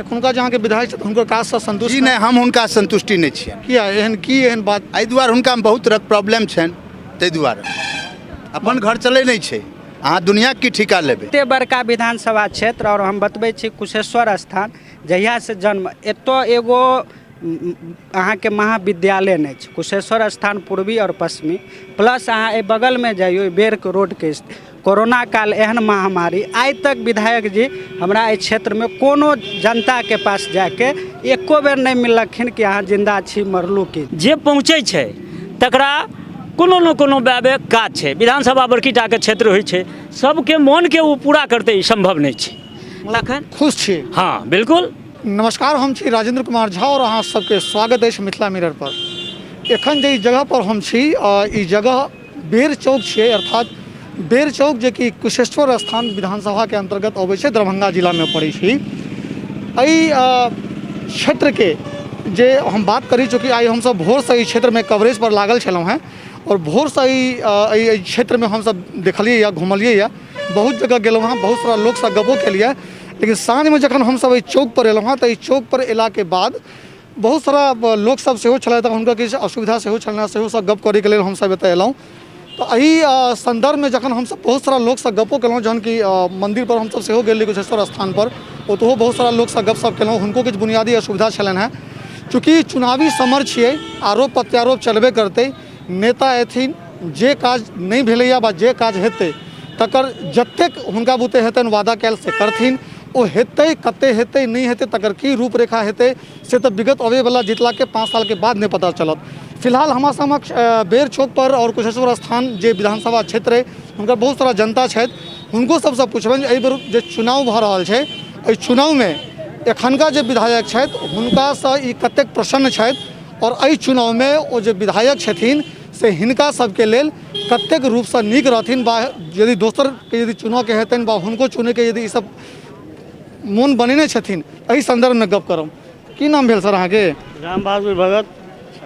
एखुनका जे अहाँके विधायक छथि हुनकर काजसँ संतुष्ट जी नहि, हम हुनका संतुष्टि नहि छियनि। किया एहन की एहन बात? एहि दुआरे हुनकामे बहुत तरहक प्रॉब्लम छनि, ताहि दुआरे अपन घर चलै नहि छै, अहाँ दुनिआके की ठीका लेबै। एते बड़का विधानसभा क्षेत्र आओर हम बतबै छी कुशेश्वर स्थान जहियासँ जन्म एतऽ एगो अहाँके महाविद्यालय नहि छै। कुशेश्वर स्थान पूर्वी आओर पश्चिमी प्लस अहाँ एहि बगलमे जइयौ बेरके रोडके कोरोना काल एहन महामारी आइ तक विधायक जी हमरा एहि क्षेत्रमे कोनो जनताके पास जाके एको बेर नहि मिललखिन कि अहाँ जिन्दा छी मरलू की। जे पहुँचै छै तकरा कोनो ने कोनो बाबे काज छै। विधानसभा बड़की टाके क्षेत्र होइ छै, सबके मोनके ओ पूरा करतै ई सम्भव नहि छै। तखन खुश छी? हँ बिल्कुल। नमस्कार, हम छी राजेंद्र कुमार झा और अहाँ सबके स्वागत अछि मिथिला मिरर पर। एखन जे ई जगह पर हम छी, ई जगह बेर चौक छियै, अर्थात बेर चौक जे कि कुशेश्वर स्थान विधानसभा के अंतर्गत अबै छै, दरभंगा जिला में पड़ै छै। एहि क्षेत्र के जे हम बात करी, चूँकि आइ हमसब भोरसँ एहि क्षेत्रमे कवरेज पर लागल छलहुँ हेँ और भोरसँ एहि क्षेत्रमे हमसब देखलियै या घुमलियै या बहुत जगह गेलहुँ हेँ, बहुत सारा लोकसँ गपो केलियै, लेकिन साँझमे जखन हमसब एहि चौक पर एलहुँ हेँ तऽ एहि चौक पर एलाके बाद बहुत सारा लोकसब सेहो छलथि, हुनका किछु असुविधा सेहो छलनि, सेहो सब गप करैके लेल हमसब एतऽ एलहुँ। तऽ एहि सन्दर्भमे जखन हमसब बहुत सारा लोकसँ गपो केलहुँ, जहन कि मन्दिरपर हमसब सेहो गेल रही कुशेश्वर स्थानपर, ओतहो बहुत सारा लोकसँ गपशप केलहुँ, हुनको किछु बुनियादी असुविधा छलनि हेँ। चूँकि चुनावी समर छियै, आरोप प्रत्यारोप चलबे करतै, नेता एथिन, जे काज नहि भेलैए वा जे काज हेतै तकर जतेक हुनका बुते हेतनि वादा कयल से करथिन, ओ हेतै कते हेतै नहि हेतै तकर की रूपरेखा हेतै से तऽ विगत अबैवला जितलाके 5 सालके बाद नहि पता चलत। फिलहाल हमरा समक्ष बेर चौक पर और कुशेश्वर स्थान जे विधानसभा क्षेत्र अइ हुनकर बहुत सारा जनता छथि, हुनको सबसँ पुछबनि जे एहि बेर जे चुनाव भऽ रहल छै एहि चुनावमे एखनका जे विधायक छथि हुनकासँ ई कतेक प्रसन्न छथि और एहि चुनावमे ओ जे विधायक छथिन से हिनका सबके लेल कतेक रूपसँ नीक रहथिन वा यदि दोसरके यदि चुनऽके हेतनि वा हुनको चुनैके यदि ई सब मोन बनेने छथिन, एहि सन्दर्भमे गप करब। की नाम भेल सर अहाँके? राम बहादुर भगत।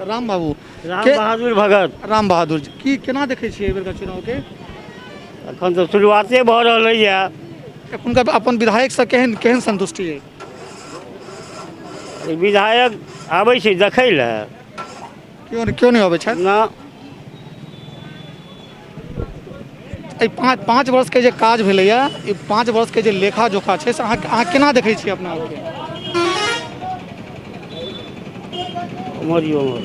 राम बाबू। राम बहादुर भगत। राम बहादुर जी, की केना देखै छियै एहि बेरका चुनावके? एखन तऽ शुरुआते भऽ रहलैए। एखुनका अपन विधायकसँ केहन केहन संतुष्टि अइ? विधायक आबै छै देखै लए। केओ नहि अबै छथि? ना। एहि 5 वर्षके जे काज भेलैए, ई 5 वर्षके जे लेखा जोखा छै से अहाँ केना देखै छियै अपना आपके? उमर यौ, उमर।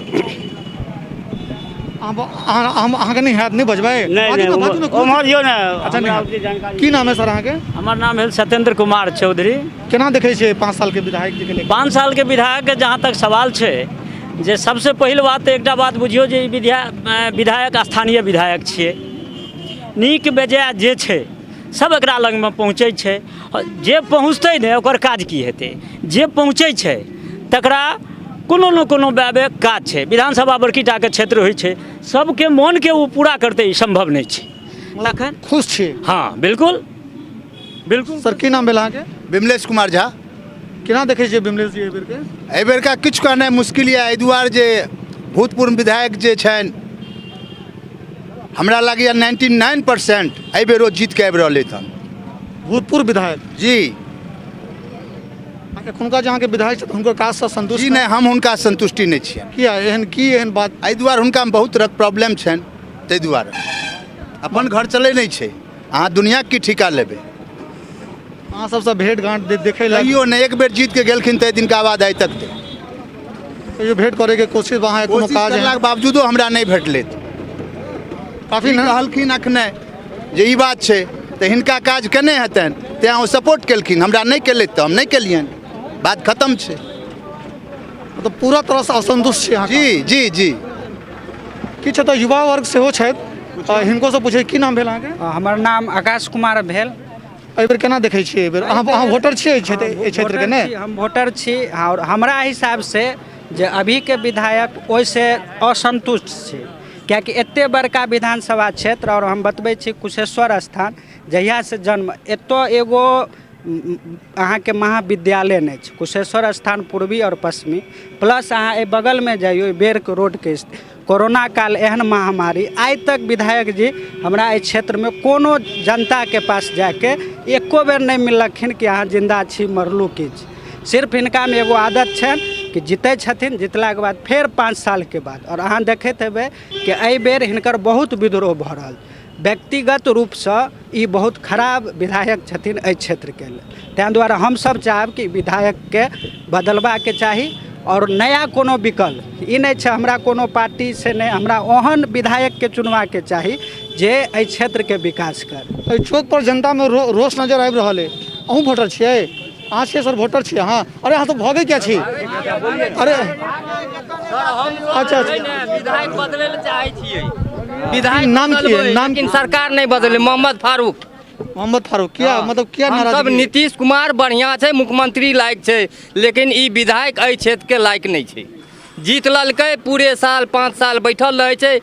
अहाँके नहि हैत, नहि बजबै? नहि, बाजू नहि, ने, बाजू ने, कोनो उमर यौ ने, अच्छा, नहि हमरा हैत। ओते जानकारी की नाम है सर अहाँके? हमर नाम भेल सत्येंद्र कुमार चौधरी। केना देखै छियै 5 सालके विधायक जीके लेखा? 5 सालके विधायकके जहाँ तक सवाल छै जे सबसँ पहिल बात तऽ एकटा बात बुझियौ जे ई विधायक स्थानीय विधायक छियै, नीक बेजाय जे छै सब एकरा लगमे पहुँचै छै। जे पहुँचतै नहि ओकर काज की हेतै? जे पहुँचै छै तकरा कोनो ने कोनो बाबे काज छै। विधानसभा बड़की टाके क्षेत्र होइ छै, सबके मोनके ओ पूरा करतै ई सम्भव नहि छै। तखन खुश छी? हँ बिल्कुल बिल्कुल। सर की नाम भेल अहाँके? विमलेश कुमार झा। केना देखै छियै विमलेश जी एहि बेरके? एहि बेरका किछु कहनाइ मुश्किल यऽ, एहि दुआरे जे भूतपूर्व विधायक जे छनि हमरा लागैए 99% एहि बेर ओ जीत के आबि रहलै हन। भूतपूर्व विधायक? जी। एखुनका जे अहाँके विधायक छथि हुनकर काजसँ संतुष्ट? जी नहि, हम हुनका संतुष्टि नहि छियनि। किया एहन की एहन बात? एहि दुआरे हुनकामे बहुत तरहक प्रॉब्लम छनि, ताहि दुआरे अपन घर चलै नहि छै, अहाँ दुनिआके की ठीका लेबै। अहाँ सबसँ भेंट घाँट देखै लए? कहियो नहि, एक बेर जीत के गेलखिन ताहि दिनका बाद आइ तक कहियो भेंट करैके कोशिश वा अहाँके कोनो कोशिश काज करलाके बावजूदो हमरा नहि भेटलै। काफी ई ने कहलखिन अखने जे ई बात छै तऽ हिनका काज केने हेतनि तेँ ओ सपोर्ट केलखिन, हमरा नहि केलथि तऽ हम नहि केलियनि, बात खतम छै। मतलब पूरा तरहसँ असन्तुष्ट छी अहाँ? जी जी जी। किछु एतऽ युवा वर्ग सेहो छथि, हिनको से पूछै। की नाम भेल अहाँके? हमर नाम आकाश कुमार भेल। एहि बेर केना देखै छियै एहि बेर? अहाँ वोटर छियै एहि क्षेत्र, एहि क्षेत्रके ने? हम वोटर छी और हमरा हिसाबसँ जे अभीके विधायक ओहिसँ असन्तुष्ट छी, कियाकि एते बड़का विधानसभा क्षेत्र और हम बतबै छी कुशेश्वर स्थान जहियासँ जन्म एतऽ एगो अहाँके महाविद्यालय नहि छै। कुशेश्वर स्थान पूर्वी आओर पश्चिमी प्लस अहाँ एहि बगलमे जइयौ बेरके रोडके कोरोना काल एहन महामारी आइ तक विधायक जी हमरा एहि क्षेत्रमे कोनो जनताके पास जाके एको बेर नहि मिललखिन कि अहाँ जिन्दा छी मरलू की छी। सिर्फ हिनकामे एगो आदत छनि कि जीतै छथिन, जितलाके बाद फेर 5 सालके बाद, आओर अहाँ देखैत हेबै कि एहि बेर हिनकर बहुत विद्रोह भऽ रहल। व्यक्तिगत रूपसँ ई बहुत खराब विधायक छथिन एहि क्षेत्रके लेल। ताहि दुआरे हमसभ चाहब कि विधायकके बदलबाके चाही आओर नया कोनो विकल्प। ई नहि छै हमरा कोनो पार्टीसँ नहि, हमरा ओहन विधायकके चुनबाके चाही जे एहि क्षेत्रके विकास करे। एहि चौक पर जनतामे रोष नजर आबि रहल अइ। अहूँ वोटर छियै? अहाँ छियै सर? वोटर छियै अहाँ? अरे अहाँ सब भगै किया छी? अरे अच्छा अच्छा, विधायक बदलै लए चाहै छियै। विधायक नाम की है? बदलबै, नाम लेकिन सरकार नहि बदलै। मोहम्मद फारूक। मोहम्मद फारूक किया? मतलब किया हम सब नाराजगी? नीतीश कुमार बढ़िआँ छै, मुख्यमंत्री लायक छै, लेकिन ई विधायक एहि क्षेत्रके लायक नहि छै। जीत लेलकै, पूरे साल 5 साल बैठल रहै छै,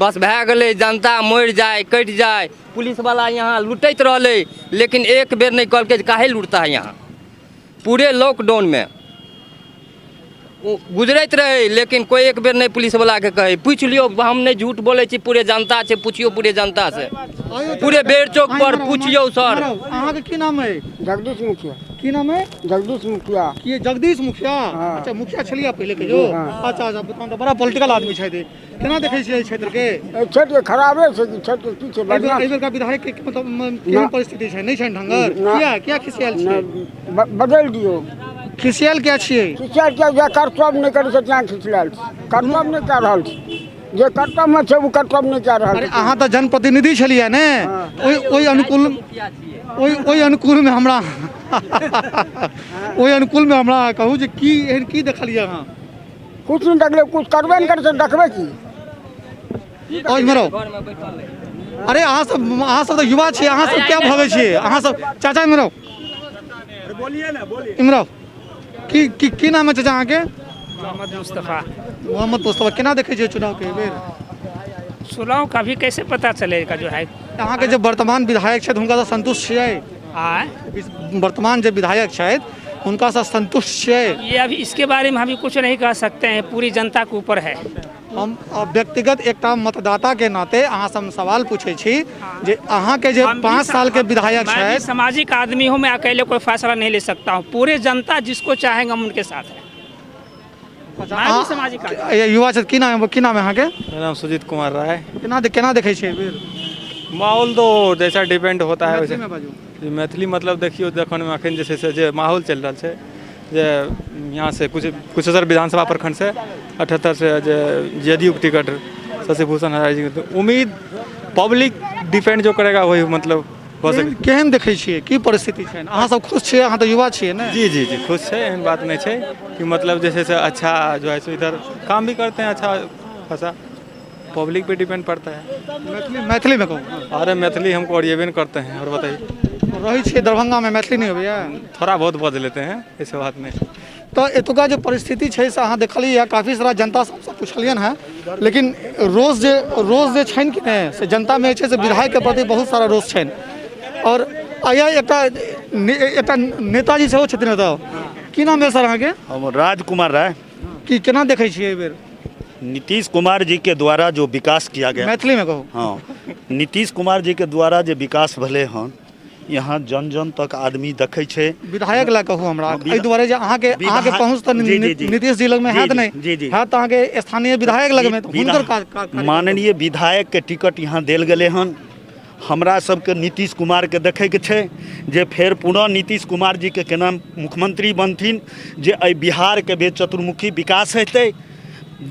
बस भए गेलै। जनता मरि जाय, कटि जाय, पुलिसवाला यहाँ लुटैत रहलै, लेकिन एक बेर नहि कहलकै जे काहे लुटता है यहाँ। पूरे लॉकडाउनमे ओ गुजरैत रहै, लेकिन कोइ एक बेर नहि पुलिसवलाके कहै। पूछि लियौ, हम नहि झूठ बोलै छी, पूरे जनता छै, पुछियौ पूरे जनतासँ, पूरे बेर चौक पर पुछियौ सर। अहाँके की नाम है? जगदीश मुखिया। की नाम है? जगदीश मुखिया। की जगदीश मुखिया? हाँ। अच्छा, मुखिया छलियै पहिले कहियो? हाँ। अच्छा अच्छा, तहन तऽ बड़ा पॉलिटिकल आदमी छथि। केना देखै छियै एहि क्षेत्रके? एहि क्षेत्रके खराबे छै कि क्षेत्रके की छै? एहि बेर बढ़िआँ एहि बेरका विधायक के मतलब केहन ना। परिस्थिति छै? नहि छनि ढंगर? ना। किया किया खिसियाल छियै? बदलि दियौ। खिसियाल किया छियै? खिसियाल किया? जे कर्तव्य नहि करै छै तेँ खिसियाल छै। कर्तव्य नहि कए रहल छै, जे कर्तव्यमे छै ओ कर्तव्य नहि कए रहल अरे छै। अहाँ तऽ जनप्रतिनिधि छलियै ने, ओहि ओहि अनुकूल ओहि ओहि अनुकूलमे हमरा ओहि अनुकूलमे हमरा कहू जे की एहन की देखलियै अहाँ? कुछ नहि देखलियै, कुछ करबे नहि करै छै, देखबै की? ओ इम्हर आउ। अरे अहाँ सब तऽ युवा छियै, अहाँ सब क्या भगै छियै? अहाँ सब चाचा इम्हर आउ, इम्हर आउ। की की की नाम है चाचा अहाँके? मोहम्मद मुस्तफ़ा। मोहम्मद मुस्तफा। केना देखै छियै चुनावके एहि बेर? चुनाव का भी कैसे पता चलेगा जो है? अहाँके जे वर्तमान विधायक छथि हुनकासँ संतुष्ट छियै? आए? वर्तमान जे विधायक छथि हुनकासँ संतुष्ट छियै? ये अभी इसके बारे में हम कुछ नहीं कह सकते हैं, पूरी जनता के ऊपर है। हम व्यक्तिगत एकटा मतदाता के नाते अहाँ से हम सवाल पूछै छी जे अहाँके जे हम भी 5 साल के विधायक मैं भी छथि। सामाजिक आदमी हूँ, मैं अकेले कोई फैसला नहीं ले सकता हूँ। पूरे जनता जिसको चाहेंगे हम उनके साथ हैं। मैं भी सामाजिक आदमी। ये युवा छथि, की नाम, की नाम है अहाँके? मेरा नाम सुजीत कुमार राय। केना केना देखै छियै एहि बेर? माहौल तो जैसा डिपेंड होता है वैसे। मैथिलीमे बाजू। जी, मैथिली मतलब देखियौ, जखन अखन जे छै से जे माहौल चलि रहल छै जे यहाँ से कुछ कुशेश्वर विधानसभा प्रखंड से 78 से जे जदयू के टिकट शशि भूषण हजारी जी के, तो उम्मीद पब्लिक डिपेंड जो करेगा वही मतलब हो सके। केहन केहन देखै छियै, की परिस्थिति छै? अहाँ सब खुश छियै? अहाँ तऽ युवा छियै ने? जी जी जी, खुश छै, एहन बात नहि छै कि मतलब जे छै से अच्छा जो है सो इधर काम भी करते हैं अच्छा खासा, पब्लिक पे डिपेंड पड़ता है। मैथिली मैथिलीमे कहू। अरे मैथिली हमको और ये भी नहीं करते हैं, और बताइए। रहै छियै दरभंगामे, मैथिली नहि अबैया? थोड़ा बहुत बज लेते हैं, ऐसे बात नहीं। तऽ एतुका जे परिस्थिति छै से अहाँ देखलियै हँ, काफी सारा जनता सबसँ पुछलियनि हँ, लेकिन रोष जे छनि कि नहि से जनतामे जे छै से विधायकके प्रति बहुत सारा रोष छनि। आओर आया एकटा एकटा नेताजी सेहो छथिन एतऽ। की नाम भेल सर अहाँके? हम राजकुमार राय। की केना देखै छियै एहि बेर? नीतीश कुमार जी के द्वारा जो विकास किया गया। मैथिलीमे कहू। हाँ, नीतीश कुमार जी के द्वारा जे विकास भेलै हन, यहाँ जन जन तक आदमी देखै छै। विधायक लए कहू हमरा। हाँ, एहि दुआरे जे अहाँके अहाँके पहुँच तऽ जी, जी, जी। नीतीश जी लगमे जी, हैत जी, नहि, जी, जी। हैत तऽ अहाँके स्थानीय विधायक लगमे, तऽ हुनकर काज माननीय विधायक के टिकट यहाँ देल गेलै हन। हमरा सबके नीतीश कुमारके देखैके छै जे फेर पुनः नीतीश कुमार जीके केना मुख्यमंत्री बनथिन, जे एहि बिहारके भी चतुर्मुखी विकास हेतै।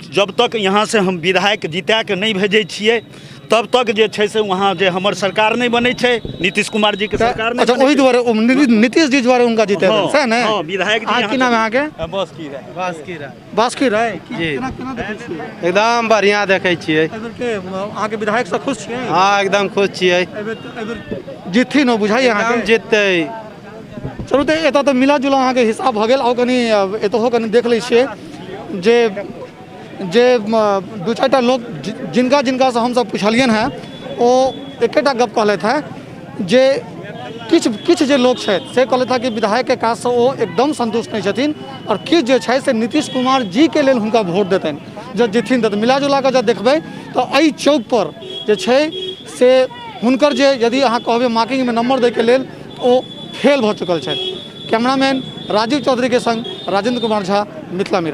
जब तक यहाँ से हम विधायक जिताके नहि भेजै छियै तब तक जे छै से वहाँ जे हमर सरकार नहि बनै छै, नीतीश कुमार जीके सरकार नहि अच्छा, बनै ओहि छै। दुआरे ओ नीतीश जी दुआरे हुनका जीते हाँ, सएह ने? हाँ, विधायक जी अहाँ यहाँ की नाम है अहाँके? बासुकी राय। बासुकी राय। बासुकी राय जी। केना केना देखै छियै? एकदम बढ़िआँ देखै छियै। एहि बेर के अहाँके विधायक से खुश छियै? हाँ, एकदम खुश छियै। एहि बेर जीतथिन ओ, बुझाइए एकदम अहाँके? जीततै। चलू, तऽ एतऽ तऽ मिला जुला अहाँके हिसाब भऽ गेल। आउ कनि एतहो कनि देख लै छियै जे जे दू चारिटा लोक जिनका जिनकासँ हमसब पुछलियनि हेँ ओ एकेटा गप कहलथि हेँ जे किछु किछु जे लोक छथि से कहलथि हेँ कि विधायकके काजसँ ओ एकदम सन्तुष्ट नहि छथिन, आओर किछु जे छथि से नीतीश कुमार जीके लेल हुनका वोट देतनि जँ जीतथिन। तऽ मिला जुला कऽ जँ देखबै तऽ एहि चौकपर जे छै से हुनकर जे यदि अहाँ कहबै मार्किंगमे नम्बर दैके लेल, ओ फेल भऽ चुकल छथि। कैमरामैन राजीव चौधरी के संग राजेंद्र कुमार झा, मिथिला मिरर।